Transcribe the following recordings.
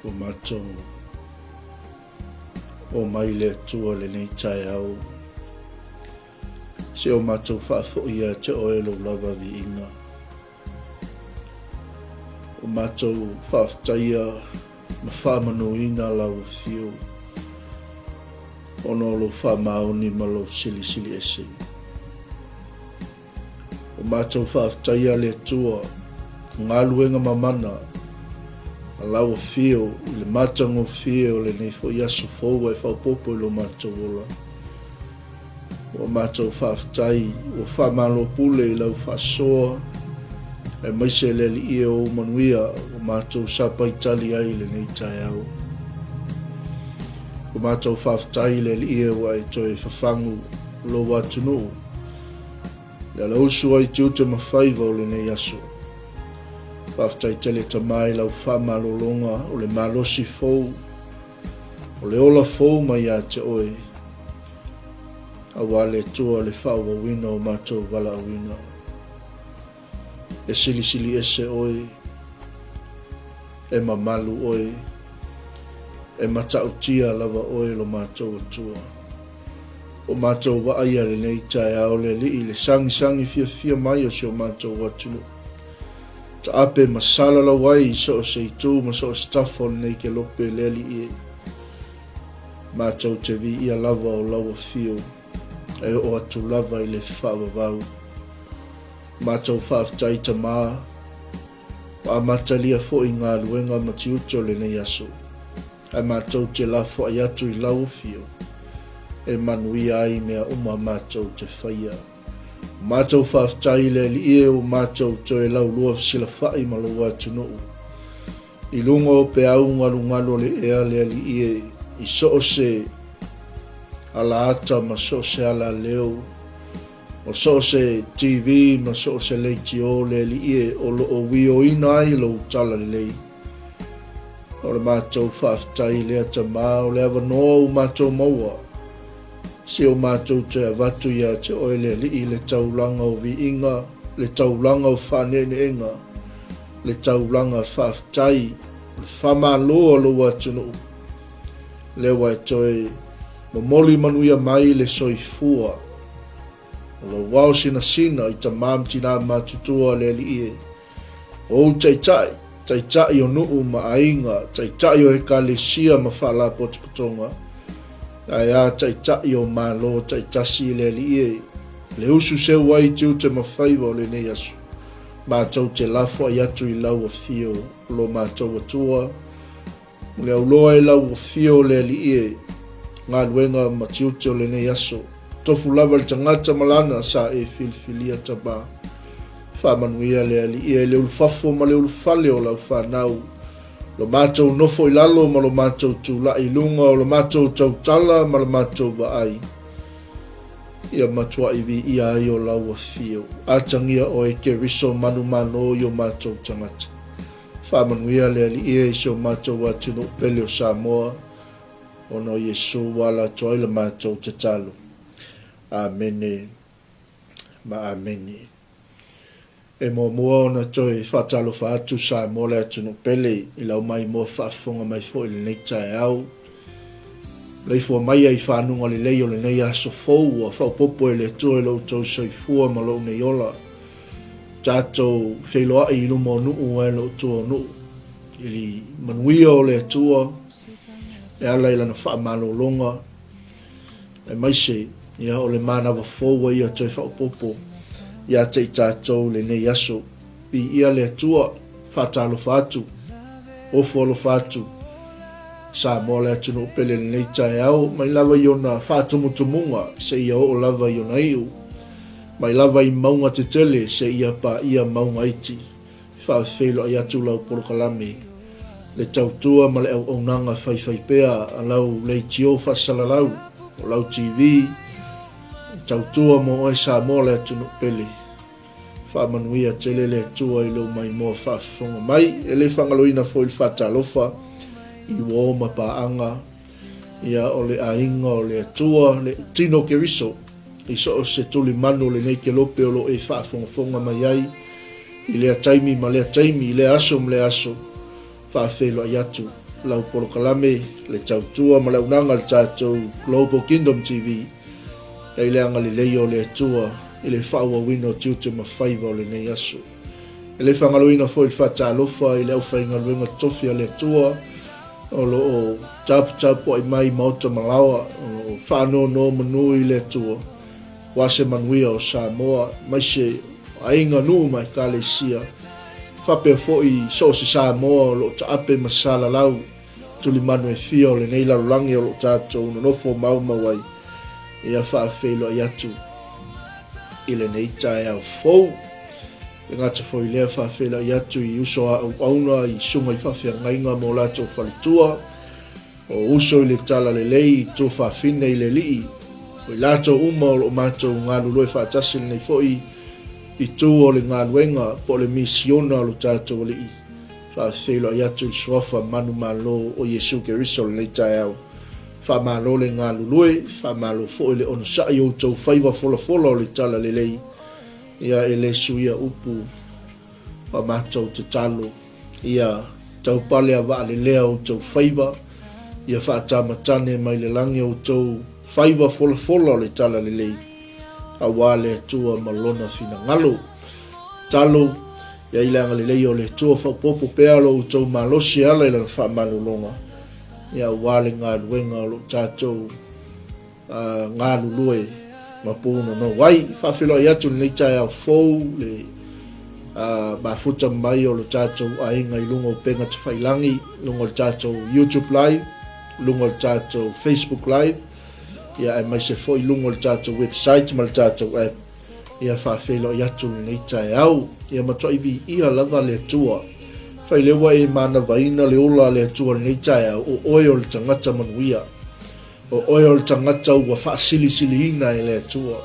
Ua matou omai le Atua i lenei taeao, se o matou faafoi ia te Oe lou lava viiga. Ua matou faafetaia ma faamanuina lau afio ona o lou faamaoni ma lou silisili ese. Ua matou faafetaia le Atua galuega mamana a lau afio i le matagofie o lenei foi aso fou ua e faaopoopo i lo matou ola. Ua matou faafetai ua faamalo pule i lau faasoa aemaise le Alii e o ou manuia ua matou sapaitali ai i lenei taeao. Ua matou faafetai i le Alii e ua e toe fafagu lou atunuu le alausu ai tiute ma faiva o lenei aso. Faafetai tele Tama i lau faamalologa o le malosi fou, o le ola fou mai ia te oe, aua le Atua le faaauauina o matou valaauina. E silisili ese oe, e mamalu oe, e matautia lava oe lo matou Atua. O matou vaaia lenei taeao le Alii le sagisagi fiafia mai o si o matou atunuu. Taape ma salalau ai i so o se itu ma so o se tafa o lenei kelope le Alii e. Matou te viia lava o lau afio e oo atu lava i le faavavau. Matou faafetai Tama, ua amatalia foi galuega ma tiute o lenei aso. Ae matou te lafoai atu i lau afio e manuia ai mea uma matou te faia. Ua matou faafetai i le Alii e ua matou toe laulua fesilafai ma lou atunuu i luga o peau galugalu o le ea le Alii e i so o se alaata ma so o se alaleo o so o se TV ma so o se leitio le Alii e o lo o uioina ai lou talalelei. O le matou faafetai lea Tama o le avanoa ua matou maua si o matou toe avatu ia te oe le Alii le taulaga o viiga, le taulaga o faaneeneega, le taulaga faafetai, o le faamalo a lou atunuu lea ua e toe momoli manuia mai le soifua o lou ao sinasina i tama ma tina matutua le Alii e. O ou taitai, taitai o nuu ma aiga, taitai o ekalesia ma faalapotopotoga, ae a taitai o Malo taitasi i le Alii e, le usu seu ai tiute ma faiva o lenei aso, matou te lafoai atu i lau afio o lo matou Atua, O le auloa e lau afio o le Alii e, galuega ma tiute o lenei aso. Tofu lava le tagata ma lana sa e filifilia Tama. Faamanuia le Alii e le ulufafo ma le ulufale o lau fanau. Lo matou nofo i lalo ma lo matou tulai i luga, o lo matou tautala ma lo matou vaai. Ia matuai viia ai o lau afio. Atagia oe Keriso manumalo i o matou tagata. Faamanuia le Alii e i si o matou atunuu pele o Samoa, ona o Iesu ua ala atu ai la matou tatalo. Amene ma amene. E muamua ona toe faatalofa atu Samoa le atunuu pele i lau maimoa faafofoga mai foi i lenei taeao. Maleifua maia i fanuga lelei o lenei aso fou ua faaopoopo e le Atua i lo outou soifua ma lou nei ola. Tatou feiloai i luma o nuu ae loo tua o nuu i le manuia o le Atua e ala i lana faamalologa aemaise ia o le manava fou ua ia toe faaopoopo ia te i tatou i lenei aso. Viia le Atua, faatalofa atu, ofo alofa atu Samoa le atunuu pele i lenei taeao mai lava i ona faatumutumuga seia oo lava i ona iu. Mai lava i mauga tetele seia paia mauga iti, e faafeiloai atu lau polokalame, le tautua ma le auaunaga faifaipea a lau leitio faasalalau, o lau TV, e tautua mo oe Samoa le atunuu pele. Faamanuia tele le Atua i lou maimoa faafofoga mai. E le faagaloina foi le faatalofa i uo ma paaga Ia, o le aiga o le Atua, le tino Keriso, i so o se tulimanu o lenei kelope o lo o e faafogafoga mai ai i lea taimi ma lea taimi, i lea aso ma lea aso, faafeiloai atu. lau polokalame, le tautua ma le auaunaga a le tatou Global Kingdom TV, i le agalelei o le Atua i le faaauauina o tiute ma faiva o lenei aso. E le faagaloina foi le faatalofa i le aufaigaluega totofi a le Atua o lo o taputapuai mai i maota ma laoa, o lo o faanonomanu i le Atua aua se manuia o Samoa, aemaise o aiga, nuu ma ekalesia, faapea foi so o se Samoa o lo o taape ma salalau tulimanu e fia o lenei lalolagi o lo o tatou nonofo maumau ai, ia faafeiloai atu i lenei taeao fou. E gata foi i lea, faafeiloai atu i uso a auauna, i susuga i faafeagaiga ma o latou faletua, o uso i le talalelei, tuafafine i le Alii, o i latou uma o lo o matou galulue faatasi i lenei foi itu o le galuega po o le misiona o lo tatou Alii. Faafeiloai atu i le Suafa manumalo o Iesu Keriso i lenei taeao. Faamalo le galulue, faamalo foi le onosai i outou faiva folafola o le talalelei. Ia e le suia upu o a matou tatalo, ia taupale a vaalelea outou faiva, ia faatamatane mai le lagi outou faiva folafola o le talalelei, aua le Atua ma Lona finagalo. Tatalo, ia i le agalelei o le Atua faaopoopo pea lo outou malosi e ala i Lana faamalologa, ia aua le galuega o lo o tatou galulue ma punonou ai. Faafeiloai atu i lenei taeao fou le mafuta mai o lo tatou aiga i luga o upega tafailagi, luga o le tatou YouTube live, luga o le tatou Facebook live, ia aemaise foi luga o le tatou website ma le tatou app. Ia faafeiloai atu i lenei taeao. Ia matuai viia lava le Atua. Fai lea ua e manavaina le ola a le Atua i lenei taeao, o oe o le tagata manuia. O oe o le tagata ua faasilisiliina e le Atua.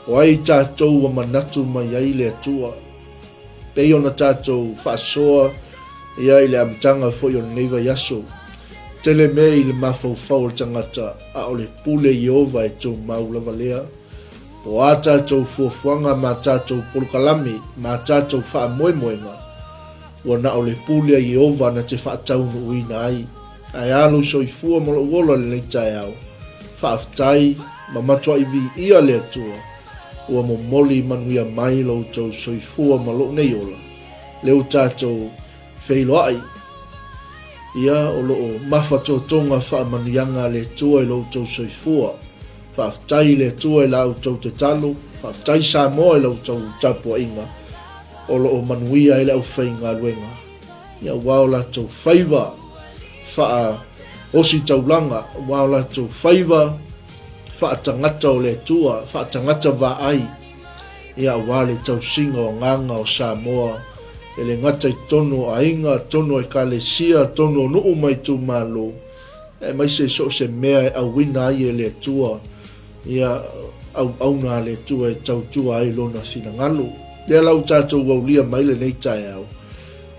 O ai tatou ua manatu mai ai le Atua? Pei ona tatou faasoa ia i le amataga foi o lenei vaiaso, tele mea i le mafaufau o le tagata, a o le pule Ieova e tumau lava lea. Po o a tatou fuafuaga ma tatou polokalame ma tatou faamoemoega, ua na o le pule a Ieova na te faataunuuina ai. Ae a lou soifua ma lou ola i lenei taeao? Faafetai ma matuai viia le Atua ua momoli manuia mai lo outou soifua ma lou nei ola, lea ua tatou feiloai. Ia, o lo o mafatotoga faamanuiaga a le Atua i lo outou soifua. Faafetai i le Atua i la outou tatalo, faafetai Samoa i la outou tapuaiga, o lo o manuia ai le aufaigaluega. Aua o latou faiva faa-ositaulaga, aua o latou faiva faatagata o le Atua, faatagata vaai, ia aua le tausiga o agaga o Samoa, e le gata i totonu o aiga, totonu o ekalesia, totonu o nuu ma itumalo, aemaise so o se mea e auina ai e le Atua, ia auauna a le Atua e tautua ai Lona finagalo. Lea la ua tatou aulia mai lenei taeao,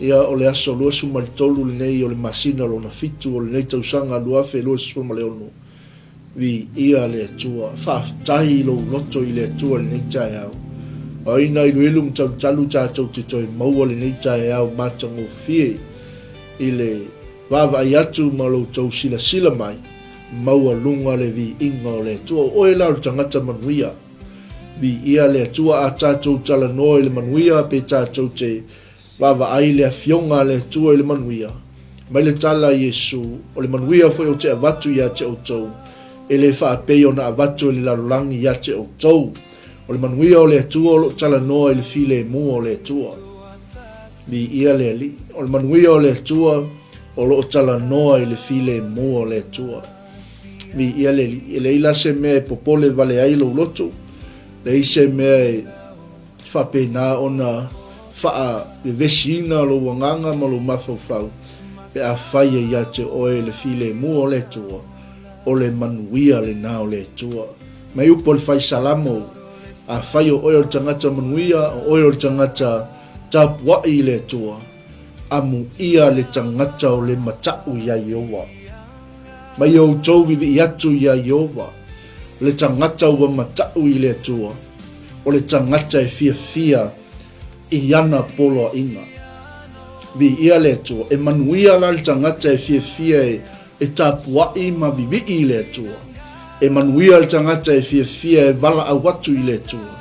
ia o le aso 23 lenei o le masina lona fitu o lenei tausaga 2026, Viia le Atua. Faafetai i lou loto i le Atua i lenei taeao. O ai na iluilu ma talutalu tatou te toe maua lenei taeao matagofie i le vaavaai atu ma lo outou silasila mai, maualuga le viiga o le Atua. O oe la o le tagata manuia. Viia le Atua a tatou talanoa i le manuia pe tatou te vaavaai i le Afioga a le Atua i le manuia. Mai le tala a Iesu, O le manuia foi ou te avatu ia te outou, e le faapei ona avatu e le lalolagi ia te outou. O le manuia o le Atua o lo o talanoa i le filemu o le Atua. Viia le Alii. O le manuia o le Atua o lo o talanoa i le filemu o le Atua. Viia le Alii. E leai la se mea e popole vale ai lou loto, leai se mea e faapena ona faavevesiina lou agaga ma lou mafaufau pe afai e ia te oe le filemu o le Atua, o le manuia lena o le Atua. Mai upu a le Fai Salamo, Afai o oe o le tagata manuia, o oe o le tagata tapuai i le Atua, amuia le tagata o le mataʻu iā Ieova. Mai outou vivii atu iā Ieova, le tagata ua mataʻu i le Atua, o le tagata e fiafia i ana poloaiga. Viia le Atua. E manuia la le tagata e fiafia e e tapuaʻi ma vivii i le Atua. E manuia le tagata e fiafia e valaau atu i le Atua.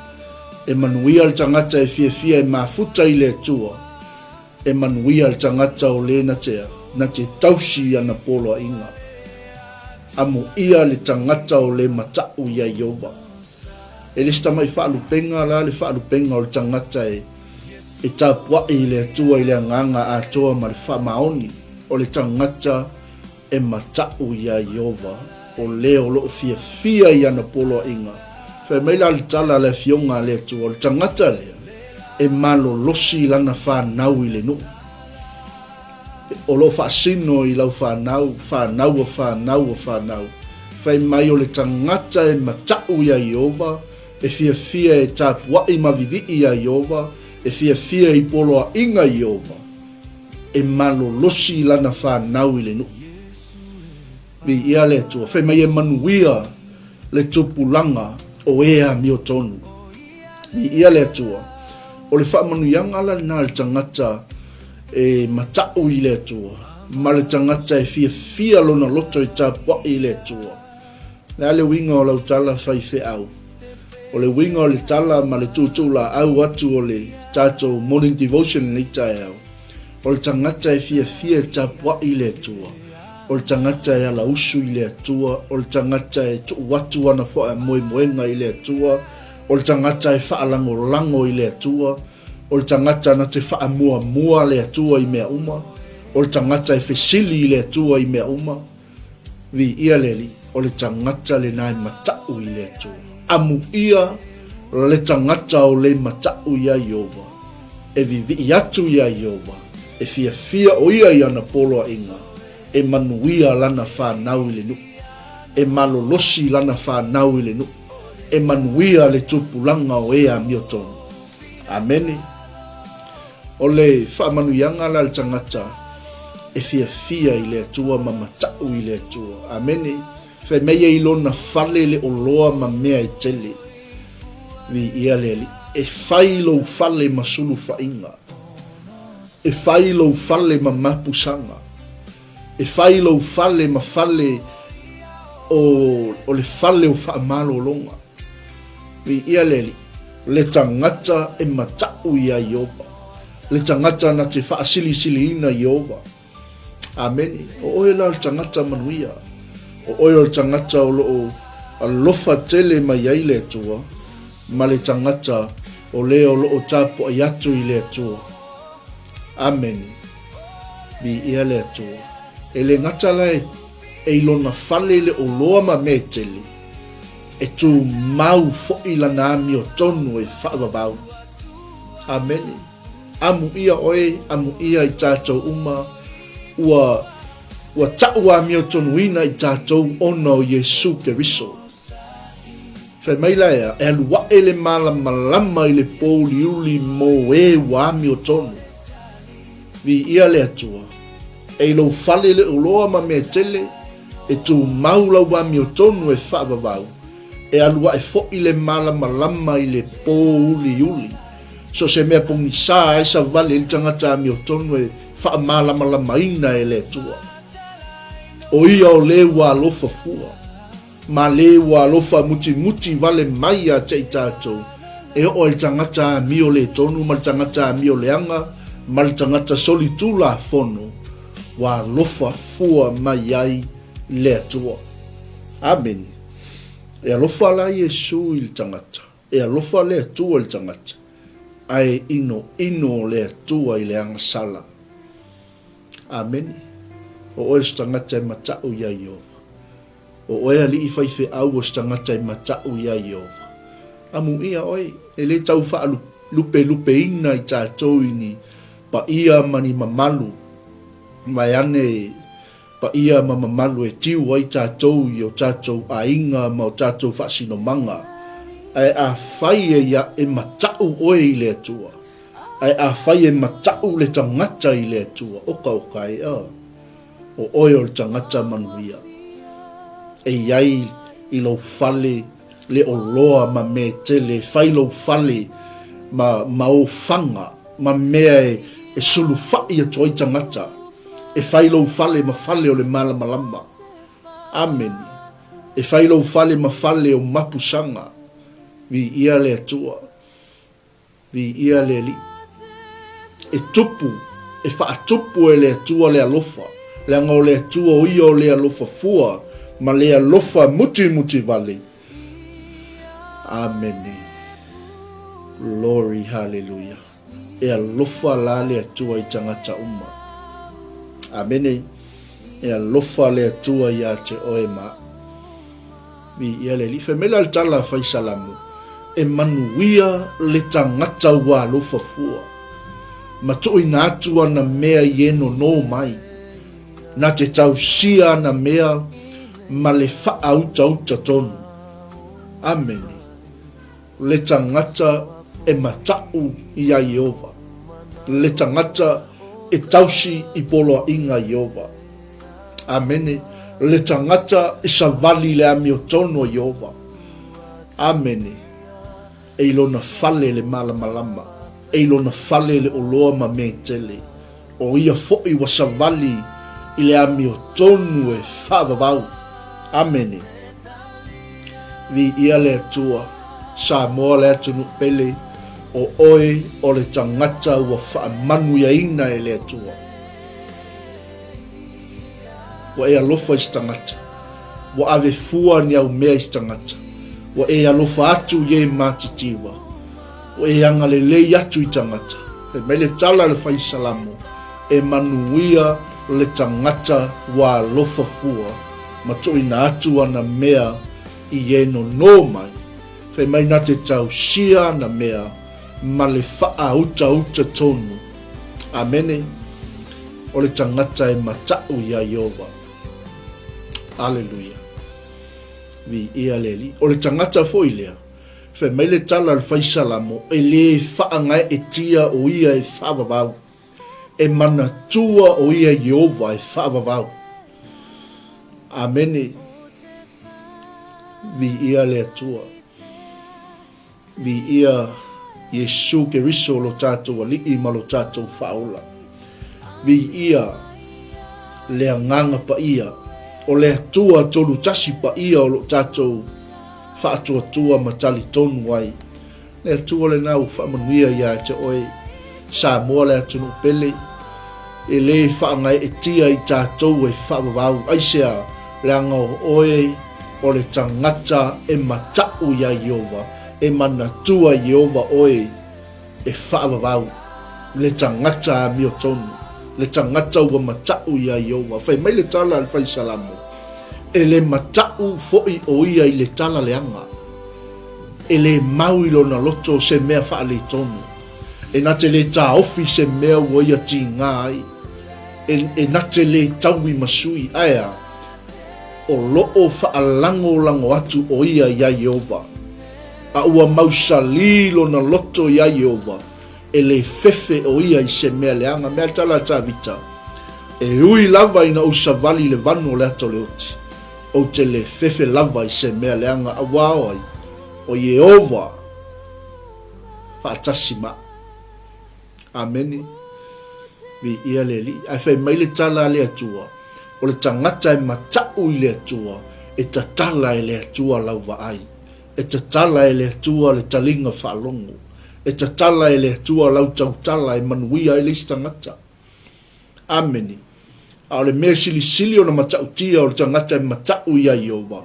E manuia le tagata e fiafia e mafuta i le Atua. E manuia le tagata o le na te, na te tausi i ana poloaiga. Amuia le tagata o le mataʻu iā Ieova. E le se tamai faalupega la le faalupega o le tagata e, e tapuaʻi i le Atua i le agaga atoa ma le faamaoni, o le tagata e mataʻu iā Ieova, o le o loo fiafia i ana poloaiga. Fai mai la le tala a le Afioga a le Atua, o le tagata lea e malolosi i lana fanau i le nuu. O lo o faasino i lau fanau, fanau a fanau a fanau. Fai mai o le tagata e mataʻu iā Ieova, e fiafia e tapuaʻi ma vivii iā Ieova, e fiafia i poloaiga Ieova, e malolosi i lana fanau i le nuu. Viia le Atua. Fai mai e manuia le tupulaga o e amiotonu. Viia le Atua. O le faamanuiaga la lena i le tagata e mataʻu i le Atua, ma le tagata e fiafia lona loto e tapuaʻi i le Atua. O le a le uiga o lau tala faifeau? O le uiga o le tala ma le tuutuulaau atu o le tatou morning devotion i lenei taeao, o le tagata e fiafia e tapuaʻi i le Atua, o le tagata e alausu i le Atua, o le tagata e tuu atu ana faamoemoega i le Atua, o le tagata e faalagolago i le Atua, o le tagata na te faamuamua le Atua i mea uma, o le tagata e fesili i le Atua i mea uma, Viia le Alii, o le tagata lena e mataʻu i le Atua. Amuia le tagata o le mataʻu iā Ieova, e vivii atu iā Ieova, e fiafia ʻo ia i ana poloaiga, e manuia lana fanau i le nuu, e malolosi lana fanau i le nuu, e manuia le tupulaga o e amiotonu. Amene. O le faamanuiaga la le tagata e fiafia i le Atua ma mataʻu i le Atua. Amene. Fai mai e i lona fale le oloa ma mea e tele. Viia le Alii. E fai lou fale ma sulufaʻiga. E fai lou fale ma mapusaga. E fai lou fale ma fale o, o le fale o faamalologa. Viia le Alii, le tagata e mataʻu iā Ieova, le tagata na te faasilisiliina Ieova. Amene. O oe la o le tagata manuia. O oe o le tagata o loo alofa tele mai ai le Atua, ma le tagata o le o loo tapuai atu i le Atua. Amene. Viia le Atua. E le gata la e, e i lona fale le oloa ma mea e tele, e tumau foʻi lana amiotonu e faavavau. Amene. Amuia oe, amuia i tatou uma, ua, ua taʻu amiotonuina i tatou ona o Iesu Keriso. Fai mai la ea, e alu aʻe le malamalama i le pōuliuli mo e ua amiotonu. Viia le Atua. E i lou fale le oloa ma mea tele, e tumau lau amiotonu e faavavau, e alu aʻe foʻi le malamalama i le pōuliuli. So se mea pogisā ai savali ai le tagata amiotonu e faamalamalamaina e le Atua. ʻO ia o le ua alofa fua. Ma le ua alofa mutimuti wale mai ia te i tatou, e oo ai le tagata amio le tonu ma le tagata amio leaga ma le tagata solitulafono, ua alofa fua mai ai le Atua. Amene. E alofa la Iesu i le tagata, e alofa le Atua i le tagata, ae inoino le Atua i le agasala. Amene. O oe o se tagata e mataʻu iā Ieova. O oe alii faifeau o se tagata e mataʻu iā Ieova. Amuia oe, e le tau faalupelupeina i tatou i ni paia ma ni mamalu, vaeane paia ma mamalu e tiu ai tatou i o tatou aiga ma o tatou faasinomaga. Ae afai e ia e mataʻu oe i le Atua, Ae afai e mataʻu le tagata i le Atua, okaoka ai, a, o oe o le tagata manuia. E i ai i lou fale le oloa ma mea tele, e fai lou fale ma, ma ofaga, ma mea e, E sulufaʻi atu ai tagata, e fai lou fale ma fale o le malamalama. Amene. E fai lou fale ma fale o mapusaga. Viia le Atua. Viia le Alii. E tupu, e faatupu e le Atua le alofa, leaga o le Atua o Ia o le alofa fua ma le alofa mutimuti vale. Amene. Glory, hallelujah. E alofa la le Atua i tagata uma. Amene. E alofa le Atua iā te oe ma aʻu. Viia le Alii. Fai mai la le tala a Faisalamo, E manuia le tagata ua alofa fua, ma tuuina atu ana mea i e nonō mai, na te tausia ana mea ma le faautauta tonu. Amene. Le tagata e mataʻu iā Ieova, le tagata e tausi i poloaiga a Ieova. Amene. Le tagata e savali i le amiotonu a Ieova. Amene. E i lona fale le malamalama, e i lona fale le oloa ma mea tele. O ia foʻi ua savali i le amiotonu e faavavau. Amene. Viia le Atua, Samoa le atunuu pele, o oe o le tagata ua faamanuiaina e le Atua. Ua e alofa i se tagata. Ua ave fua ni au mea i se tagata. Ua e alofa atu i e matitiwa. Ua e agalelei atu i tagata. Fai mai le tala a le fai Salamo, E manuia le tagata ua alofa fua ma tuuina atu ana mea i e nonō mai. Fai mai na te tausia ana mea ma le faautauta tonu. Amene. O le tagata e mataʻu iā Ieova. Aleluia. Viia le Alii. O le tagata foi lea, fai mai le tala a le fai Salamo, e lē faagaeetia o ia e faavavau. E manatua o ia Ieova e faavavau. Amene. Viia le Atua. Viia Iesu Keriso lo tatou Alii ma lo tatou Faaola. Viia le Agaga Paia o le Atua Tolutasi Paia o lo tatou faatuatua ma talitonu ai. Le Atua lena ua faamanuia ia te oe, Samoa le atunuu pele, e le faagaeetia i tatou e faavavau. Aisea? Leaga o oe o le tagata e mataʻu iā Ieova, e manatua Ieova oe e faavavau, le tagata amiotonu, le tagata ua mataʻu iā Ieova. Fai mai le tala a le Fai Salamo, E le mataʻu foʻi ʻo ia i le tala leaga, e le mau i lona loto se mea faaletonu, e na te le taofi se mea ua ia tigā ai, e, e na te le taui ma sui, ae a, o loo faalagolago atu ʻo ia iā Ieova, a ua mausalī lona loto iā Ieova, e le fefe ʻo ia i se mea leaga. Mea tala a Tavita, E ui lava ina ou savali i le vanu o le ata o le oti, ou te le fefe lava i se mea leaga, auā o ai? O Ieova faatasi ma. Amene. Viia le Alii. Ae fai mai le tala a le Atua, o le tagata e mataʻu i le Atua, e tatala e le Atua lau vaai. E tatala e le Atua le taliga faalogo. E tatala e le Atua lau tautala e manuia ai le isi tagata. Amene. A o le mea silisili ona matautia o le tagata e mataʻu iā Ieova,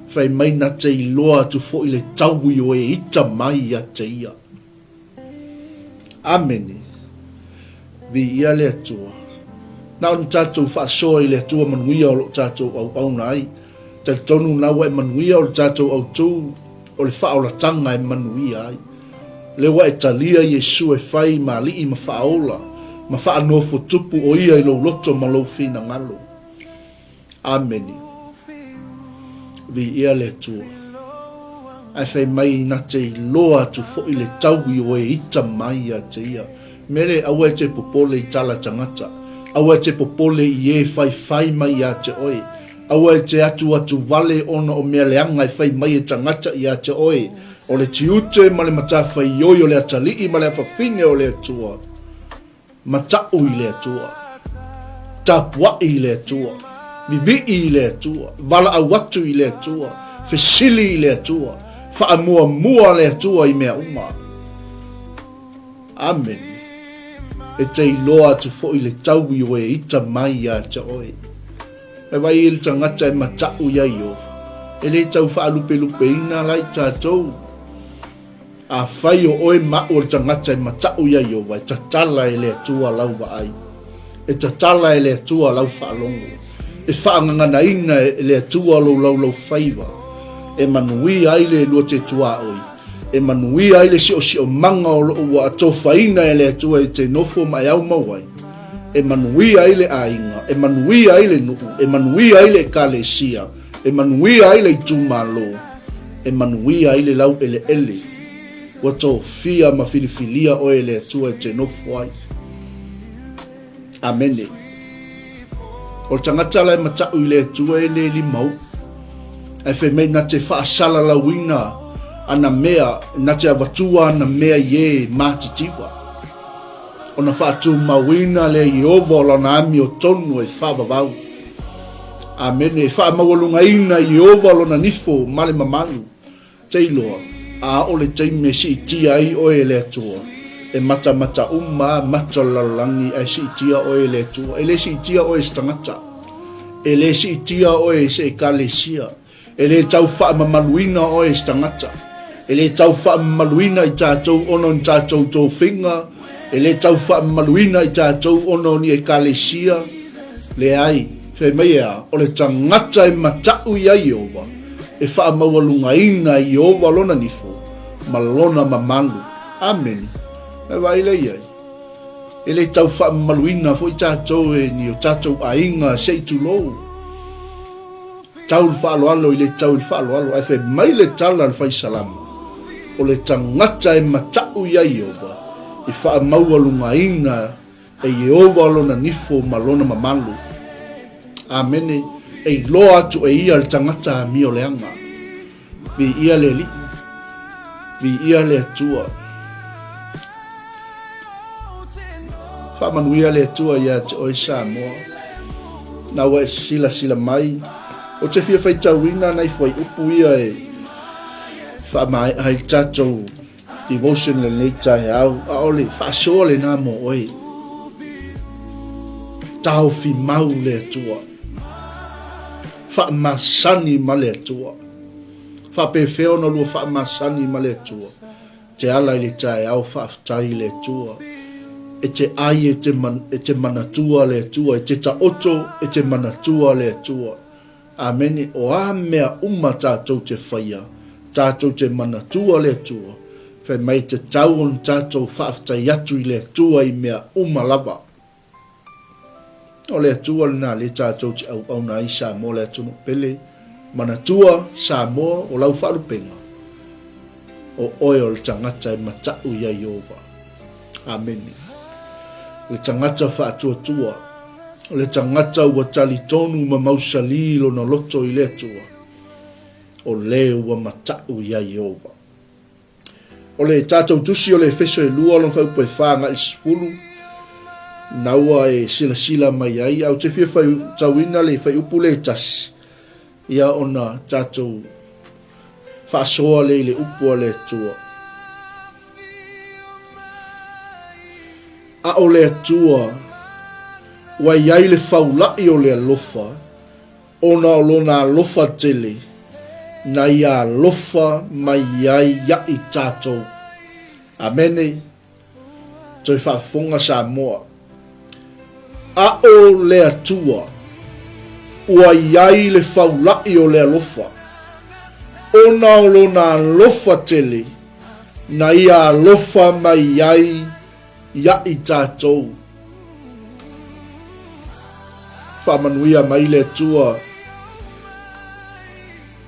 fai mai na te iloa atu foʻi le taui o e ita mai ia te ia. Amene. Viia le Atua. Na ona tatou faasoa i le Atua manuia o loo tatou auauna ai. Talitonu na ua e manuia o le tatou autū o le faaolataga e manuia ai. Lea ua e talia Iesu e fai ma alii ma faaola ma faanofotupu o ia i lou loto ma lou finagalo. Amene. Viia le Atua. Ae fai mai na te iloa atu foʻi le taui o e ita mai ia te ia. Mele, aua e te popole i tala tagata. Aua e te popole i e faifai mai ia te oe. Aua e te atuatu vale ona o mea leaga e fai mai e tagata ia te oe, o le tiute ma le matafaioi o le atalii ma le afafine o le Atua. Mataʻu i le Atua. Tapuaʻi i le Atua. Vivii i le Atua. Valaau atu i le Atua. Fesili i le Atua. Faamuamua le Atua i mea uma. Amene. E te iloa atu foi le taui o e ita mai ia te oe. E vai i le tagata e mataʻu ia Ieova. E le tau faalupelupeina la i tatou. Afai o oe ma au o le tagata e mataʻu ia Ieova, e tatala e le Atua lau vaai. E tatala e le Atua lau faalogo. E faagaganaina e le Atua lou laulaufaiva, e manuia ai le lua te tuaoi, e manuia ai le siosiomaga o loo ua atofaina e le Atua e te nofo ma e aumau ai, e manuia ai le aiga, e manuia ai le nuu, e manuia ai le Ekalesia, e manuia ai le itumalo, e manuia ai le laueleele ua tofia ma filifilia oe e le Atua e te nofo ai. Amene. O le tagata la e mataʻu i le Atua e le limau, ae fai mai na te faasalalauina ana mea, na te avatua ana mea i e mātitiwa. Ona faatumauina lea Ieova o lana amiotonu e faavavau. Amene. E faamaualugaina Ieova lona nifo ma le mamalu. Te iloa, a o le taimi e siitia ai oe e le Atua, e matamata uma a mata o le lalolagi ae siitia oe e le Atua. E le siitia oe e se tagata. E le siitia oe e se ekalesia. E le tau faamamaluina oe e se tagata. E le tau faamamaluina i tatou ona o ni tatou tofiga. E le tau faamamaluina i tatou ona o ni ekalesia. Leai, fai mai e a, o le tagata e mataʻu iā Ieova, e faamaualugaina e Ieova lona nifo ma lona mamalu. Amene. E vaai lea i ai. E le tau faamamaluina foi tatou e ni o tatou aiga se i tulou. Tau le faaaloalo i le tau i le faaaloalo, ae fai mai le tala a le fai salamo, O le tagata e mataʻu iā Ieova, e faamaualugaina e Ieova lona nifo ma lona mamalu. Amene. E iloa atu e ia le tagata amioleaga. Viia le Alii. Viia le Atua. Faamanuia le Atua ia te oe Samoa. Na ua e silasila mai. Ou te fia faitauina nai fuaiupu ia e faamaea ai le tatou devotion lenei taeao. Aole faasoa lena mo oe. Taofi mau le Atua. Faamasani ma le Atua. Faapefea ona lua faamasani ma le Atua. Te ala i le taeao faafetai i le Atua. E te ai e te, man, e te manatua le Atua, e te taoto e te manatua le Atua. Amene, o a mea uma tātou te whaia, tātou te manatua le Atua, whai mai te tau ona tātou faafetai atu i le Atua i mea uma lava. O le Atua lena lea tatou te auauna ai Samoa le atunuu pele, manatua Samoa o lau faalupega, o oe o le tagata e mataʻu iā Ieova. Amene. O le tagata faatuatua, o le tagata ua talitonu ma mausali lona loto i le Atua, o le ua mataʻu iā Ieova. O le tatou tusi o le Efeso e 2 lona fuaiupu e 4 agai i le 10, na ua e silasila mai ai, ae ou te fia faitauina le fuaiupu lea e tasi, ia ona tatou faasoa lea i le upu a le Atua. A o le Atua, ua i ai le faulaʻi o le alofa, Ona o lona alofa tele, na ia alofa mai ai ia i tatou. Amene. Toe faafofoga Samoa. A o le Atua, ua i ai le faulaʻi o le alofa, ona o lona alofa tele, na ia alofa mai ai ia i tatou. Faamanuia mai le Atua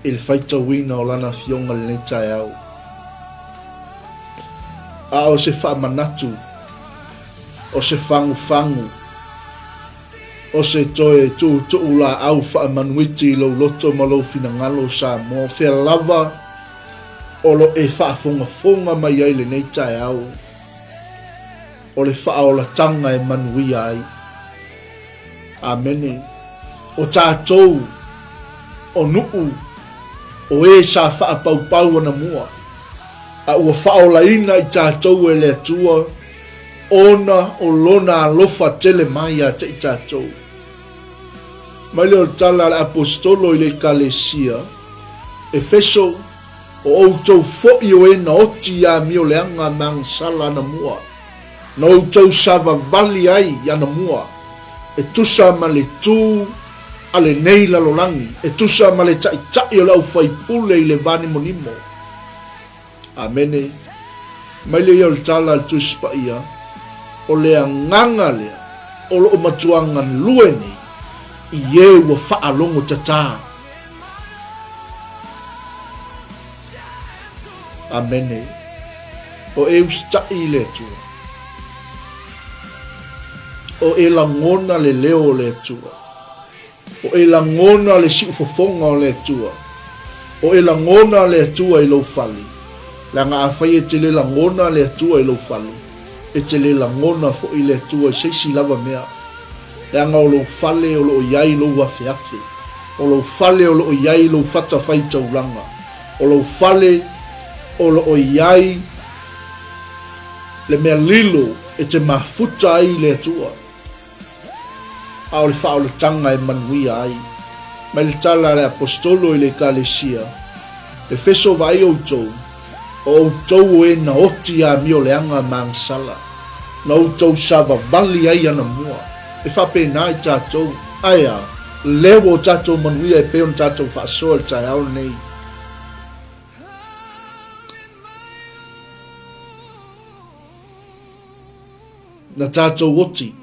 i le faitauina o Lana Afioga i lenei taeao. A o se faamanatu, o se fagufagu, o se toe tuutuu laau faamanuiti i lou loto ma lou finagalo, Samoa, fea lava o lo e faafogafoga mai ai lenei taeao. O le faaolataga e manuia ai. Amene. O tatou, o nuu, o e sa faapaupau anamua, a ua faaolaina i tatou e le Atua, ona o Lona alofa tele mai ia te i tatou. Mai lea o le tala a le Aposetolo i le Ekalesia, Efeso, O outou foi o e na oti i amioleaga ma agasala anamua, na outou savavali ai i anamua, e tusa ma le tu a lenei lalolagi, e tusa ma le taitai o le aufaipule i le vanimonimo. Amene. Mai lea ia o le tala a le Tusi Paia, o le agaga lea o lo o matua galue nei i e ua faalogo tatā. Amene. O e usitai i le Atua. O e lagona le leo o le Atua. O e lagona le siufofoga o le Atua. O e lagona le Atua i lou fale. Leaga afai e te le lagona le Atua i lou fale, e te le lagona foi le Atua i se isi lava mea. Leaga o lou fale o lo o i ai lou afeafe. O lou fale o lo o i ai lou fatafaitaulaga. O lou fale o lo o i ai le mea lilo e te mafuta ai i le Atua. A o le faaolataga e manuia ai. Mai le tala a le Aposetolo i le Ekalesia, Efeso vaai outou, o outou o e na oti amioleaga ma agasala, na outou savavali ai anamua, e faapena i tatou, ae a, lea ua o tatou manuia e pei ona tatou faasoa i le taeao lenei. Na tatou oti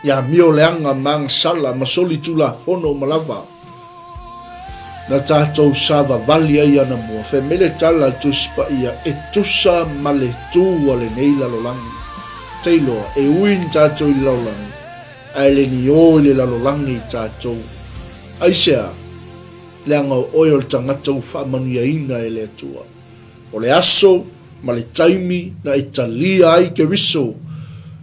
i amioleaga ma agasala ma solitulafono uma lava. Na tatou savavali ai anamua, fai mai le tala a le Tusi Paia, e tusa ma le tu a lenei lalolagi. Teiloa, e ui ni tatou i le lalolagi, ae le ni o i le lalolagi i tatou. Aisea? Leaga o oe o le tagata ua faamanuiaina e le Atua. O le aso ma le taimi na e talia ai Keriso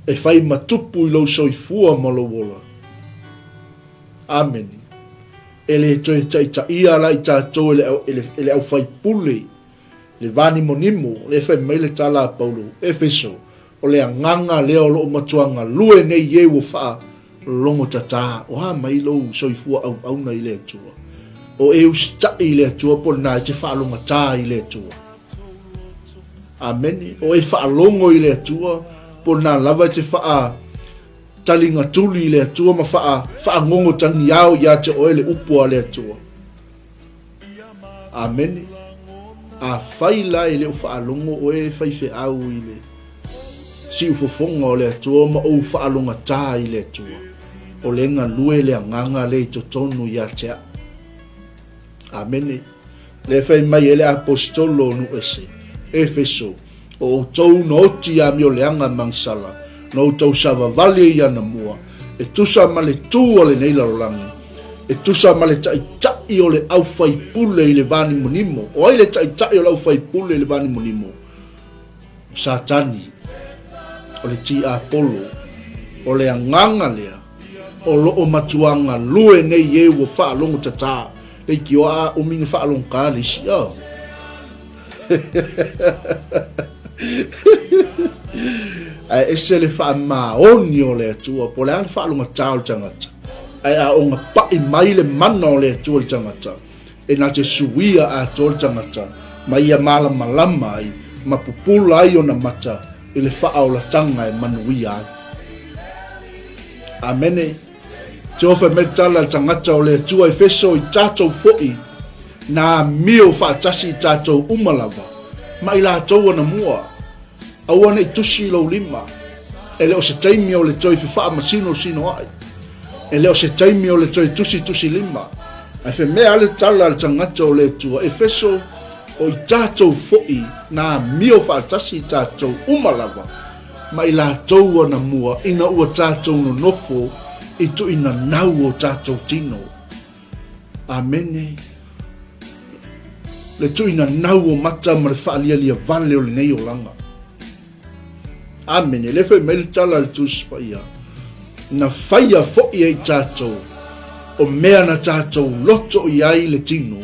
e fai ma tupu i lou soifua ma lou ola. Amene. E le toe taitaia la i tatou e le, e le, e le aufaipule, le vanimonimo, le fai mai le tala a Paulo, Efeso, o le agaga lea o lo o matua galue nei i e ua faa logo tatā, o a mai lou soifua auauna i le Atua? O e usitai i le Atua po o lena e te faalogatā i le Atua. Amene. O e faalogo i le Atua po o lena lava e te faa taligatuli i le Atua ma faa faagogo tagiao ia te oe le upu a le Atua. Amene. Afai la e le o faalogo oe faifeau i le siufofoga o le Atua ma ou faalogatā i le Atua, o le galue le agaga lea i totonu ia te au. Amene. Lea fai mai e le aposetolo o Nuese, Efeso, O outou na oti i amioleaga magasala, na outou savavali ai anamua, e tusa ma le tu a lenei lalolagi, e tusa ma le taitai o le aufaipule i le vanimonimo. O ai le taitai o le aufaipule i le vanimonimo? O Satani, o le tiapolo, o le agaga lea o lo o matua galue nei e ua faalogo tatā. Leitioa a umi na faalogotā le isi, oh. Ae ese le faamaoni o le Atua, po o le a le faalogatā o le tagata, ae a ogapa'i mai le mana o le Atua i le tagata, e na te suia atoa le tagata ma ia malamalama ai ma pupula ai ona mata i le faaolataga e manuia ai. Amene. Tiofe mai le tala a le tagata o le Atua Efeso i tatou foi, na amio faatasi i tatou uma lava, ma i latou anamua. Aua ne i tusi i lou lima. E le o se taimi o le toe fefaamasinosinoai. E le o se taimi o le toe tusitusilima. Ae femea le tala a le tagata o le Atua Efeso, o i tatou foi na amio faatasi i tatou uma lava, ma i latou anamua ina ua tatou nonofo i tuinanau o tatou tino. Amene. Le tuinanau o mata ma le faalialia vale o lenei olaga. Amene. Lea fai mai le tala a le Tusi Paia, na faia foi e i tatou o mea na tatou loto i ai le tino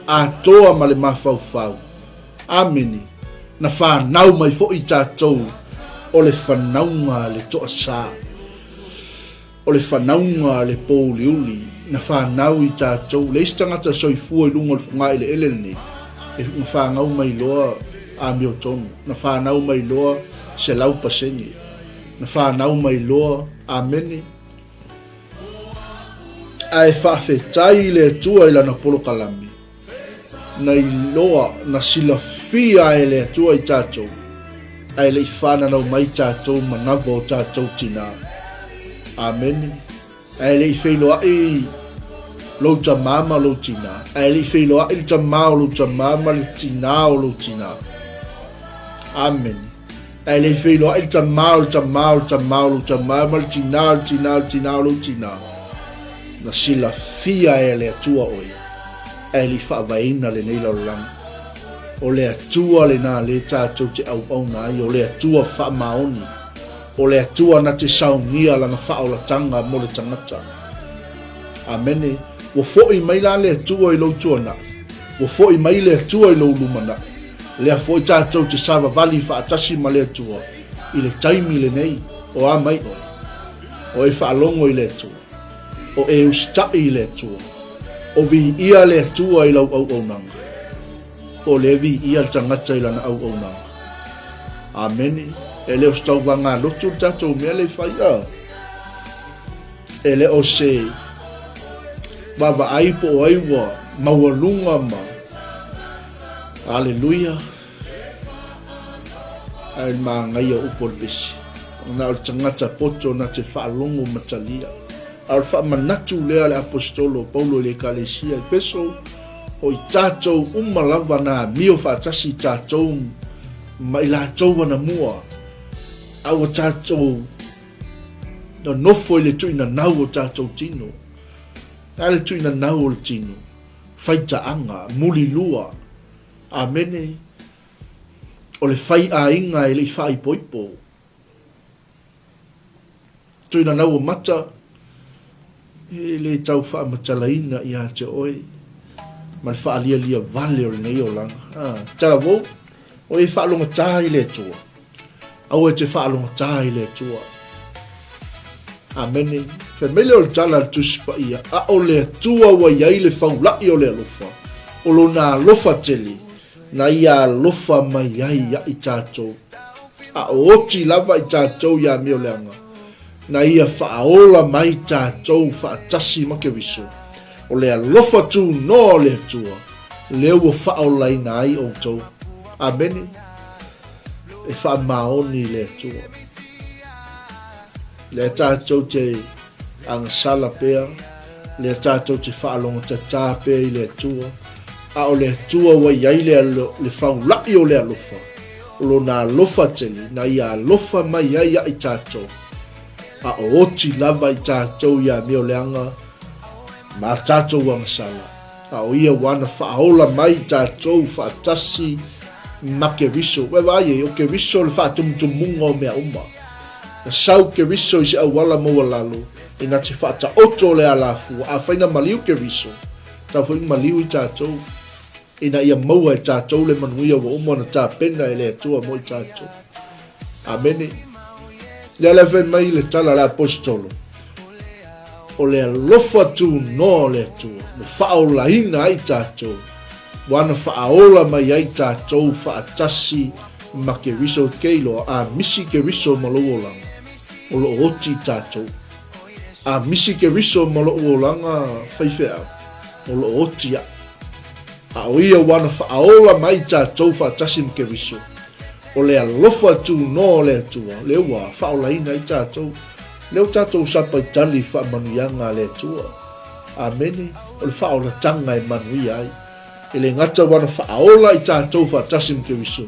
atoa ma le mafaufau. Amene. Na fanau mai foi i tatou o le fanauga a le toasā. O le fanauga a le pōuliuli na fanau i tatou, leai se tagata soifua i luga o le fogaeleele lenei e na fanau mai loa amiotonu, na fanau mai loa 100%, na fanau mai loa, amene. Ae faafetai i le Atua i Lana polokalame. Na iloa, na silafia e le Atua i tatou, ae le i fananau mai tatou manava o tatou tinā. Amene. Ae le i feiloai lou tamā ma lou tinā, ae le i feiloai le tamā o lou tamā ma le tinā o lou tinā. Amene. Ae le i feiloai le tamā o le tamā o le tamā o lou tamā ma le tinā o le tinā o le tinā o lou tinā. Na silafia e le Atua oe, ae le i faavaeina lenei lalolagi. O le Atua lena lea tatou te auauna ai, o le Atua faamaoni, o le Atua na te saogia lana faaolataga mo le tagata. Amene. Ua foi mai la le Atua i lou tuanai, ua foi mai le Atua i lou lumanai. Lea foi tatou te savavali faatasi ma le Atua i le taimi lenei, o a mai oe? O e faalogo i le Atua. O e usitai i le Atua. O viia le Atua i lau auaunaga. Po o lea viia le tagata i lana auaunaga. Amene. E le o se tauvaga lotu le tatou mea lea e fai, a. E le o se vaavaai po o ai ua maualuga ma Aleluia. Ae manaia upu o le pese. Na o le tagata poto na te faalogo ma talia. A o le faamanatu lea a le Aposetolo o Paulo i le Ekalesia i Efeso, o i tatou uma lava na amio faatasi i tatou ma i latou anamua, a ua tatou nonofo i le tuinanau o tatou tino. A le tuinanau o le tino, faitaaga, mulilua, Amene. O le fai aiga e le i faaipoipo. Tuinanau o mata, e le tau faamatalaina ia te oe ma le faalialia vale o lenei olaga. Ah, talavou, o e faalogotā i le Atua. Aua e te faalogotā i le Atua. Amene. Fai mai lea o le tala a le Tusi Paia, a o le Atua ua i ai le faula'i o le alofa, o lona alofa tele, na ia alofa mai ai ia i tatou, a o oti lava i tatou i amioleaga, na ia faaola mai tatou faatasi ma Keriso. O le alofa tunoa o le Atua, lea ua faaolaina ai outou. Amene. E faamaoni i le Atua. Lea tatou te agasala pea, lea tatou te faalogotatā pea i le Atua, a o le Atua ua i ai le, le faula'i o le alofa, o lona alofa tele, na ia alofa mai ai ia i tatou, a o oti lava i tatou i amioleaga ma a tatou agasala. A o ia ua ana faaola mai i tatou faatasi ma Keriso. Ua e vaai ai, o Keriso le faatumutumuga o mea uma. Na sau Keriso i se auala maualalo ina te faataoto le alafua. Afai na maliu Keriso, tau foi maliu i tatou, ina ia maua e tatou le manuia ua uma ona tapena e le Atua mo i tatou. Amene. Lea la fai mai le tala a le aposetolo, o le alofa tunoa o le Atua na faaolaina ai tatou, ua na faaola mai ai tatou faatasi ma Keriso. Ke iloa, a misi Keriso ma lou olaga, o loo oti tatou. A misi Keriso ma lou olaga faifeau, o loo oti a'u. A o ia ua na faaola mai tatou faatasi ma Keriso, o le alofa tunoa o le Atua, lea ua faaolaina ai tatou. Lea ua tatou sapaitali i faamanuiaga a le Atua. Amene. O le faaolataga e manuia ai. E le gata ua na faaola i tatou faatasi ma Keriso,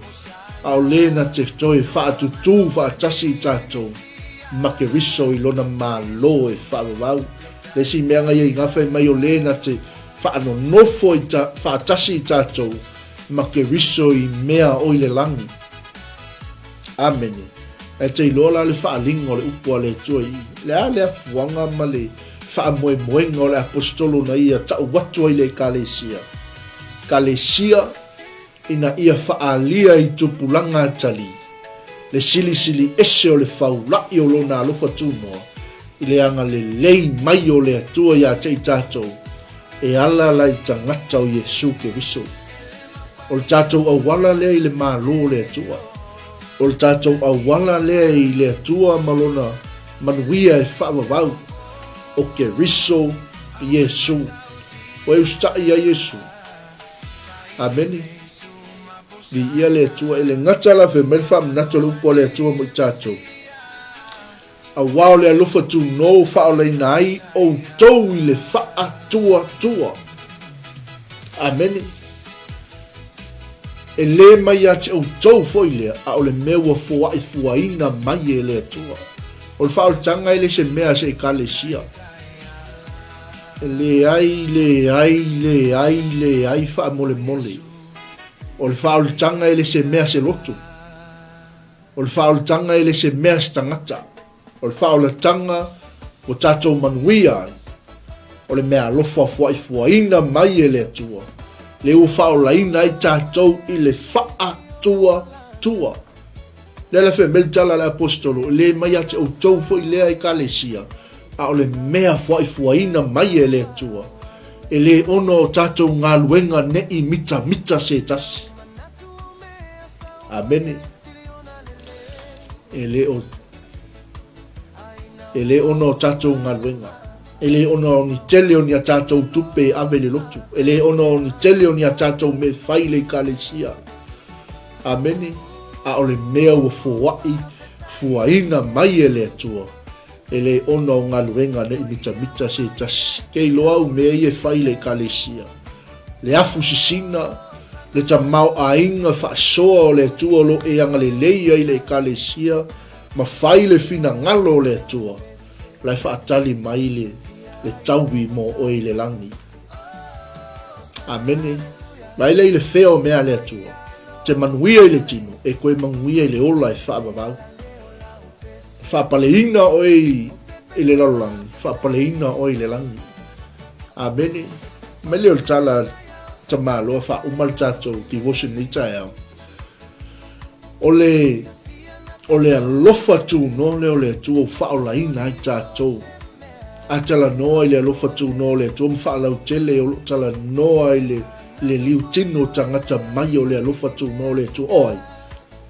a o le na te toe faatutū faatasi i tatou ma Keriso i lona Malo e faavavau. Le isi mea na ia i gafa mai o le na te faanonofo i ta, faatasi i tatou ma Keriso i mea o i le lagi. Amene. Ae te iloa la le faaaliga o le upu a le Atua i i. Le a le afuaga ma le faamoemoega o le Aposetolo na ia tau atu ai i le Ekalesia? Ekalesia ina ia faaalia i tupulaga atalii le silisili ese o le faula'i o Lona alofa tunoa i le agalelei mai o le Atua ia te i tatou e ala la i tagata o Iesu Keriso. O le tatou auala lea i le Malo o le Atua. O le tatou auala lea i le Atua ma Lona manuia e faavavau, o Keriso Iesu. Ua e usitai ia Iesu. Amene. Viia le Atua. E le gata la fai mai le faamanatu o le upu a le Atua mo i tatou. Auā o le alofa tunou ua faaolaina ai outou i le faatuatua. Amene. E lē mai ia te outou foi lea, a o le mea ua foaifuaina mai e le Atua. O le faaolataga e le se mea a se Ekalesia. E leai, leai, leai, leai faamolemole. O le faaolataga e le se mea a se lotu. O le faaolataga e le se mea se tagata. O le faaolataga ua tatou manuia ai, o le meaalofa fuaifuaina mai e le Atua, lea ua faaolaina ai tatou i le faatuatua. Lea la fai mai le tala a le Aposetolo, e le mai ia te outou foi lea Ekalesia, a o le mea fuaifuaina mai e le Atua, e le ono o tatou galuega ne i mitamita se tasi. Amene. E le o e le ona o tatou galuega. E le ona o ni tele o ni a tatou tupe e ave i le lotu. E le ona o ni tele o ni a tatou mea e fai i le Ekalesia. Amene. A o le mea ua foai fuaina mai e le Atua, e le ona o galuega ne i mitamita se tasi. Ke iloa au mea ia e fai i le Ekalesia. Le afu sisina, le tamaoaiga faasoa o le Atua o lo o e agalelei ai le Ekalesia ma fai le finagalo o le Atua, la e faatali mai le, le taui mo oe i le lagi. Amene. Vaai lea i le fea o mea a le Atua, te manuia i le tino, e koe manuia i le ola e faavavau. Faapaleina oe i le lalolagi, faapaleina oe i le lagi. Amene. Mai lea o le tala tamaloa faauma le tatou devotion nei taeao. O le o le alofa tunoa lea o le Atua ua faaolaina ai tatou. A talanoa i le alofa tunoa o le Atua ma faalautele o lo o talanoa i le le liutino tagata mai o le alofa tunoa o le Atua. O ai?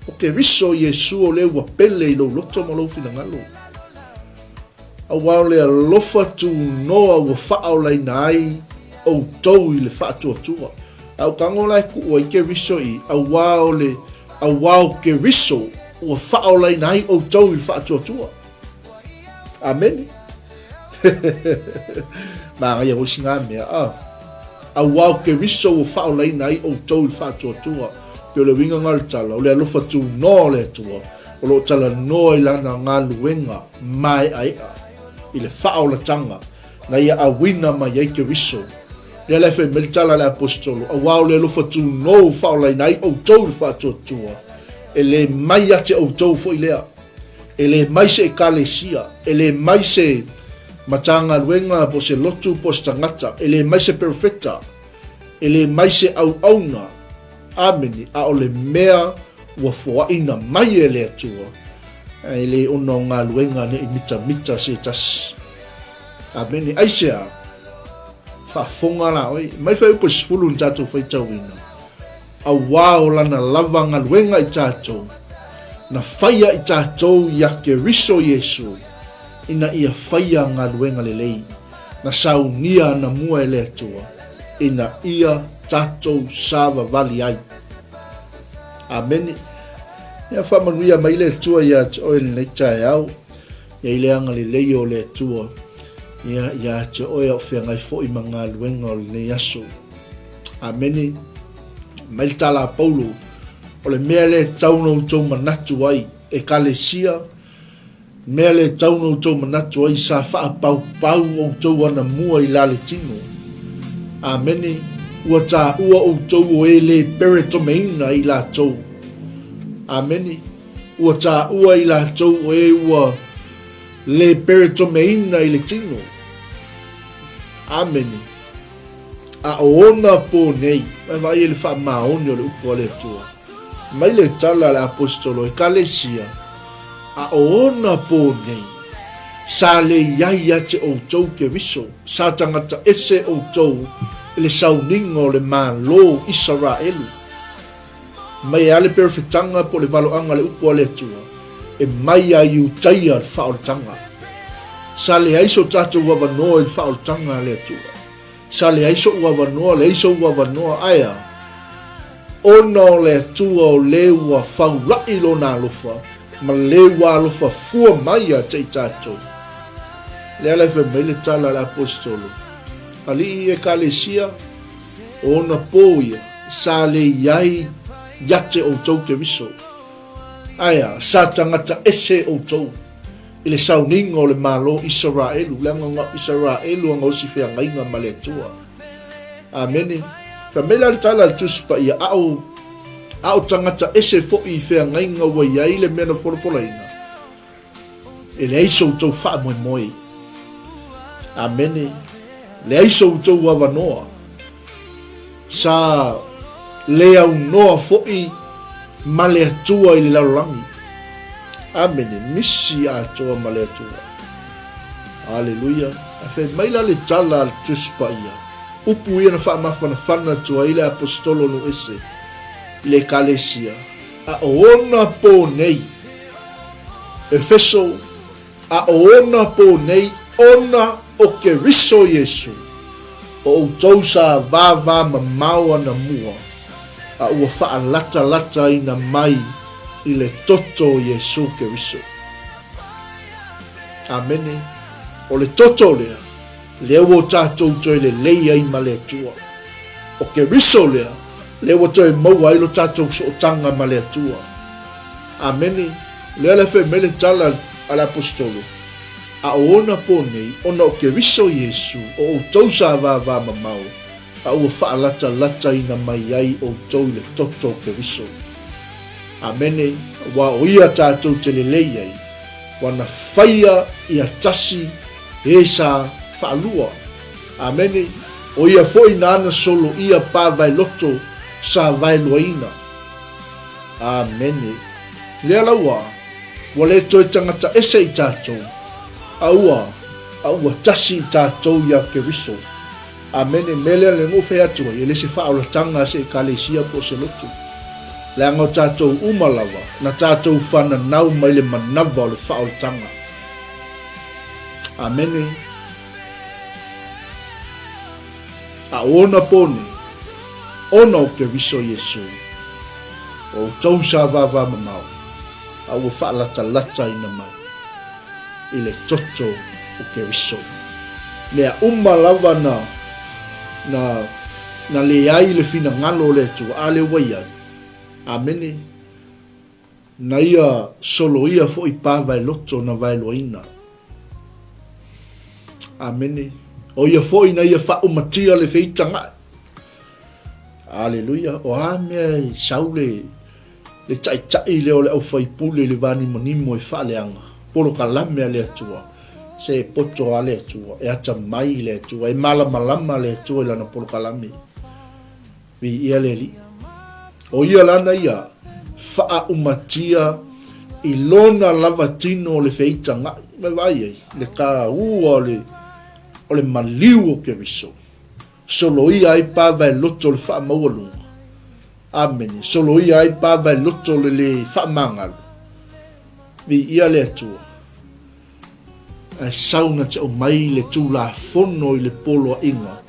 O Keriso Iesu o lea ua pele i lou loto ma lou finagalo. Auā o le alofa tunoa ua faaolaina ai outou i le faatuatua. A o tago la e tuu ai Keriso i, auā o le, auā o Keriso ua faaolaina ai outou i le faatuatua. Amene. Manaia foi sina mea. Ah. Auā o Keriso ua faaolaina ai outou i le faatuatua. Pei o le uiga lena o le tala, o le alofa tunoa o le Atua, o lo o talanoa i lana galuega maeaea i le faaolataga na ia auina mai ai Keriso. Lea la e fai mai le tala a le Aposetolo, auā o le alofa tunoa ua faaolaina ai outou i le faatuatua, e le mai ia te outou foi lea. E le mai se Ekalesia, e le mai se Matagaluega po o se lotu po o se tagata, e le mai se perofeta, e le mai se auauna, amene, a o le mea ua foaina mai e le Atua, e le ona o galuega ne i mitamita se tasi. Amene. Aisea? Faafofoga la oe. Mai Fuaiupu e 10 na tatou faitauina. Auā o lana lava galuega i tatou, na faia i tatou iā Keriso Iesu, ina ia faia galuega lelei, na saunia anamua e le Atua, ina ia tatou savavali ai. Amene. Ia faamanuia mai le Atua iā te oe lenei taeao, ia i le agalelei o le Atua, ia iā te oe a o feagai foi ma galuega o lenei aso. Amene. Mai le tala a Paulo, o le mea lea e tatau ona outou manatu ai, Ekalesia, mea lea e tatau ona outou manatu ai, sa faapaupau outou anamua i laletino. Amene. Ua taua outou o e le peretomeina i latou. Amene. Ua taua i latou o e ua le peretomeina i le tino. Amene. A o ona pō nei, mai vaai i le faamaoni o le upu a le Atua. Mai le tala a le Aposetolo, Ekalesia, a o ona pō nei, sa le i ai ia te outou Keriso, sa tagata ese outou i le sauniga o le Malo Isaraelu. Mai e a le perofetaga po o le valoaga o le upu a le Atua, e mai ia Iutaia le faaolataga. Sa leai so tatou avanoa i le faaolataga a le Atua. Sa leai soʻu avanoa, leai sou avanoa, ae a? Ona o le Atua o le ua faulaʻi Lona alofa, ma le ua alofa fua mai ia te i tatou. Lea la e fai mai le tala a le Aposetolo, Alii Ekalesia, o ona pō ia, sa le i ai ia te outou Keriso. Ae a, sa tagata ese outou i le sauniga o le Malo Isaraelu, leaga na o Isaraelu a gaosi feagaiga ma le Atua. Amene. Fai mai la le tala a le Tusi Paia, a o, a o tagata ese foi i feagaiga ua i ai le mea na folafolaina, E leai so outou faamoemoe. Amene. Leai so outou avanoa. Sa le aunoa foi ma le Atua i le lalolagi. Amene. Misi atoa ma le Atua. Aleluia. A fai mai la le tala a le Tusi Paia, upu ia na faamafanafana atu ai le Aposetolo nuu ese i le Ekalesia, A o ona pō nei, Efeso, a o ona pō nei ona o Keriso Iesu, o outou sa vāvā mamao ana mua, a ua faalatalataina mai i le toto o Iesu Keriso. Amene. O le toto lea, Lea ua o tatou toe lelei ai ma le Atua. O Keriso lea, lea ua toe maua ai lo tatou sootaga ma le Atua. Amene. Lea la e fai mai le tala a le Aposetolo, A o ona pō nei, ona o Keriso Iesu, o outou sa vāvā mamao, a ua faalatalataina mai ai outou i le toto o Keriso. Amene. Aua o ia tatou te lelei ai, ua na faia ia tasi E sa faalua. Amene. O ia foi nāna solo ia pā vaeloto sa vaeluaina. Amene. Lea la ua, ua le toe tagata ese i tatou, a ua, a ua tasi i tatou iā Keriso. Amene. Mea lea le gofai atu ai, e le se faaolataga a se Ekalesia po o se lotu. Leaga o tatou uma lava, na tatou fananau mai le manava o le faaolataga. Amene. A o ona pō nei, ona o Keriso Iesu, o outou sa vāvā mamao, a ua faalatalataina mai i le toto o Keriso. Mea uma lava na, na, na leai le finagalo o le Atua, a lea ua i ai. Amene. Na ia soloia foi pa vaeloto na vaeloaina. Amene. O ia foi na ia faaumatia le feitagaʻi. Aleluia. O a mea i sau le, le taʻitaʻi lea o le aufaipule i le vanimonimo e faaleaga, polokalame a le Atua, se e poto a le Atua, e atamai le Atua, e malamalama le Atua i lana polokalame. Viia le Alii. O ia lana ia faaumatia i lona lava tino o le feitagaʻi. Mai vaai ai le taua o le, o le maliu o Keriso. Soloia ai pavae loto o le faamaualuga. Amene. Soloia ai pavae loto o le le faamagalo. Viia le Atua. Ae sau na te aumai le Tulafono i le poloaiga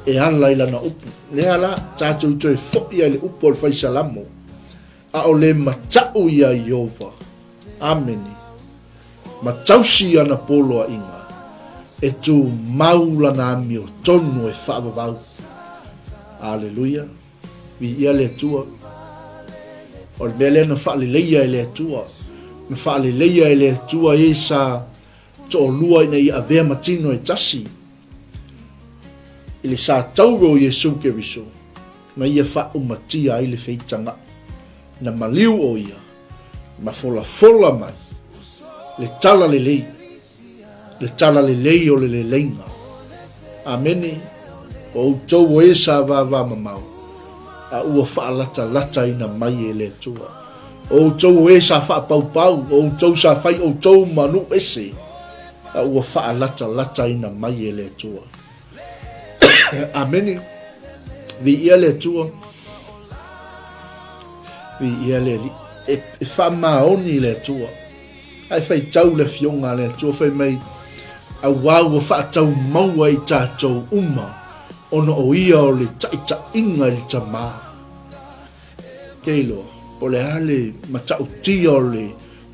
e ala i lana upu. Lea la, tatou toe foi ai le upu a le Fai Salamo, A o le mataʻu iā Ieova, Amene, ma tausi i ana poloaiga, e tumau lana amiotonu e faavavau. Aleluia. Viia le Atua. O le mea lea na faaleleia e le Atua. Na faaleleia e le Atua e sa toalua ina ia avea ma tino e tasi i le sa tauro o Iesu Keriso, na ia faaumatia ai le feitagaʻi. Na maliu o ia. Ma folafola mai le tala lelei, le tala lelei o le leleiga. Amene. O outou o e sa vavamamao, a ua faalatalataina mai e le Atua. O outou o e sa faapaupau, o outou sa fai outou ma nuu ese, a ua faalatalataina mai e le Atua. Amene. Viia le Atua. Viia le Alii. E, e faamaoni le Atua. Ae faitau le Afioga a le Atua fai mai, Auā ua faataumaua i tatou uma ona o ia o le taitaiga i le Tamā. Ke iloa, po o le a le matautia o le,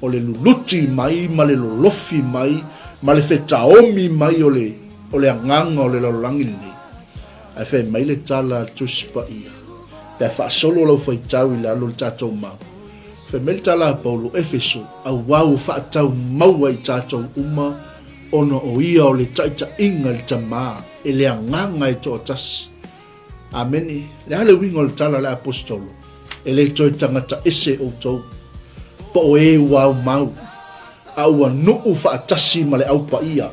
o le luluti mai ma le lolofi mai ma le fetaomi mai o le, o le agaga o le lalolagi lenei. Ae fai mai le tala a le Tusi Paia, pe a faasolo lau faitau i lalo o le tatou mau, Fai mai le tala a Paulo, Efeso, auā ua faataumaua i tatou uma ona o ia o le taitaiga i le Tamā e le Agaga e toatasi. Amene. Le a le uiga o le tala a le Aposetolo? E le toe tagata ese outou, po o e ua aumau, a ua nuu faatasi ma le Au Paia.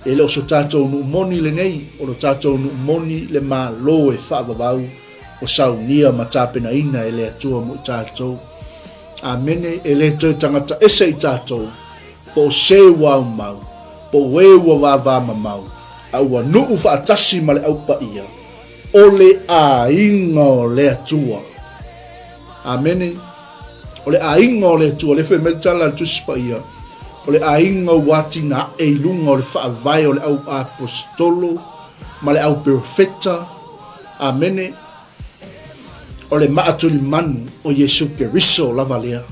E le o so tatou nuu moni lenei, o lo tatou nuu moni le Malo e faavavau o saunia ma tapenaina e le Atua mo i tatou. Amene, e le toe tagata ese i tatou, po o se ua aumau, po o e ua vāvāmamau, a ua nuu faatasi ma le Au Paia, o le aiga o le Atua. Amene. O le aiga o le Atua, lea fai mai le tala a le Tusi Paia, o le aiga ua atinae i luga o le faavae o le au aposetolo ma le au perofeta, Amene. O le maa tulimanu o Iesu Keriso lava lea.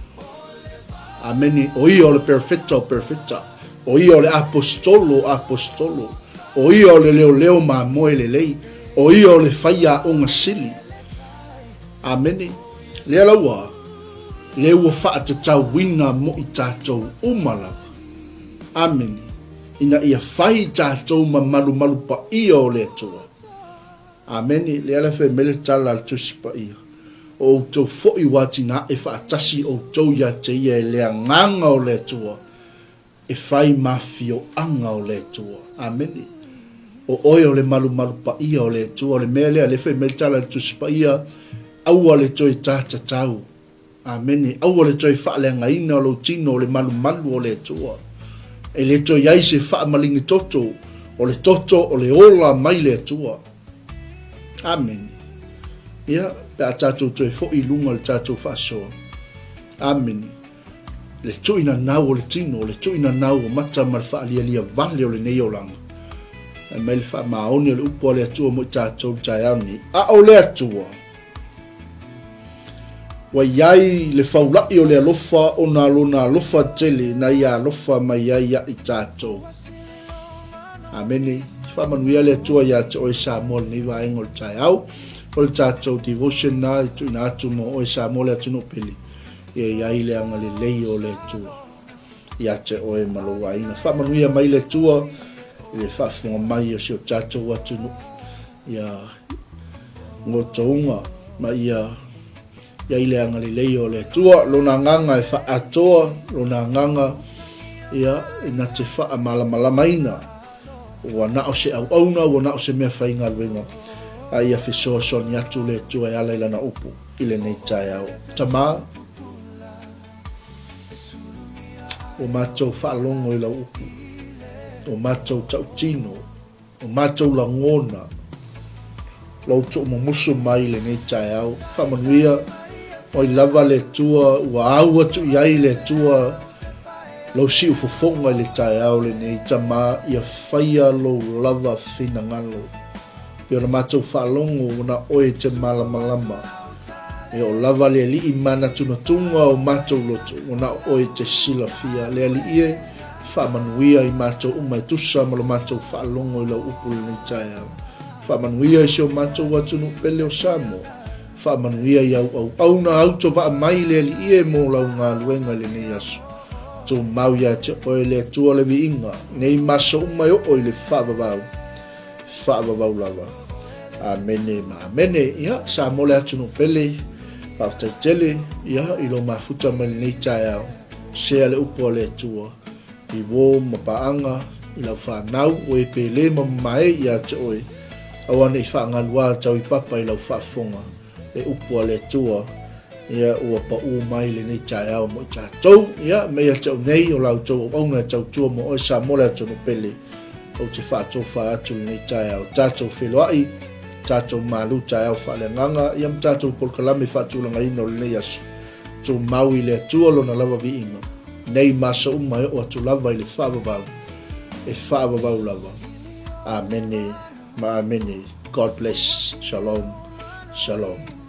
Amene. O ia o le perofeta o perofeta. O ia o le aposetolo o aposetolo. O ia o le leoleo mamoe lelei. O ia o le faiaoga sili. Amene. Lea laua, lea ua faatatauina mo i tatou uma lava. Amene. Ina ia fai i tatou ma malumalu paia o le Atua. Amene. Lea la fai mai le tala a le Tusi Paia, O outou foi ua atinae faatasi outou ia te ia e le Agaga o le Atua, e fai ma afioaga o le Atua. Amene. O oe o le malumalu paia o le Atua. O le mea lea, lea fai mai le tala a le Tusi Paia, Aua le toe tatatau. Amene. Aua le toe faaleagaina o lou tino o le malumalu o le Atua. E le toe i ai se faamaligi toto, o le toto o le ola mai le Atua. Amene. Ia, pe a tatou toe foi i luga o le tatou faasoa. Amene. Le tuuinanau o le tino, le tuuinanau o mata ma le faalialia vale o lenei olaga. Fai mai le faamaoni o le upu a le Atua mo i tatou i le taeao lenei. A o le Atua, Ua i ai le faulaʻi o le alofa ona lona alofa tele na ia alofa mai ai ia i tatou. Amene. Faamanuia le Atua ia te oe Samoa lenei vaega o le taeao. O le tatou devotion na i tuuina atu mo oe Samoa le atunuu pele. Ia i ai le agalelei o le Atua ia te oe ma lou aiga. Faamanuia mai le Atua i le faafofoga mai o si o tatou atunuu. Ia gotouga ma ia i ai le agalelei o le Atua, lona agaga e faaatoa, lona agaga ia ina te faamalamalamaina ua na o se auauna, ua na o se mea faigaluega, a ia fesoasoani atu le Atua e ala i lana upu i lenei taeao. Tama, ua matou faalogo i lau upu, ua matou tautino, O matou lagona, lou tuumumusu mai i lenei taeao. Faamanuia, oi lava le Atua, ua au atu i ai le Atua lou siufofoga i le taeao lenei, Tama, ia faia lou lava finagalo. Pei ona matou faalogo, ua na oe te malamalama. E oo lava le Alii manatunatuga o matou loto, ua na oe te silafia. Le Alii e, Faamanuia i matou uma e tusa ma lo matou faalogo i lau upu i lenei taeao. Faamanuia i si o matou atunuu pele o Samoa. Faamanuia i au auauna autovaa mai le Alii e mo lau galuega i lenei aso. Tumau ia te oe le Atua le viiga, nei ma aso uma e oo i le faavavau. Faavavau lava. Amene ma amene. Ia, Samoa le atunuu pele. Faafetai tele ia i lou mafuta mai lenei taeao. Share le upu a le Atua i uō ma paaga i lau fanau, o e pele ma mamae ia te oe, aua ne i faagaluā tau i papa i lau faafofoga le upu a le Atua ia ua paū mai lenei taeao mo i tatou. Ia, me ia te au nei o la outou auauna e tautua mo oe Samoa le atunuu pele, ou te faatofa atu lenei taeao. Tatou feiloai, tatou malu taeao faaleagaga, ia ma tatou polokalame faatulagaina o lenei aso. Tumau i le Atua lona lava viiga, nei ma aso uma e oo atu lava i le faavavau, e faavavau lava. Amene ma amene. God bless. Shalom. Shalom.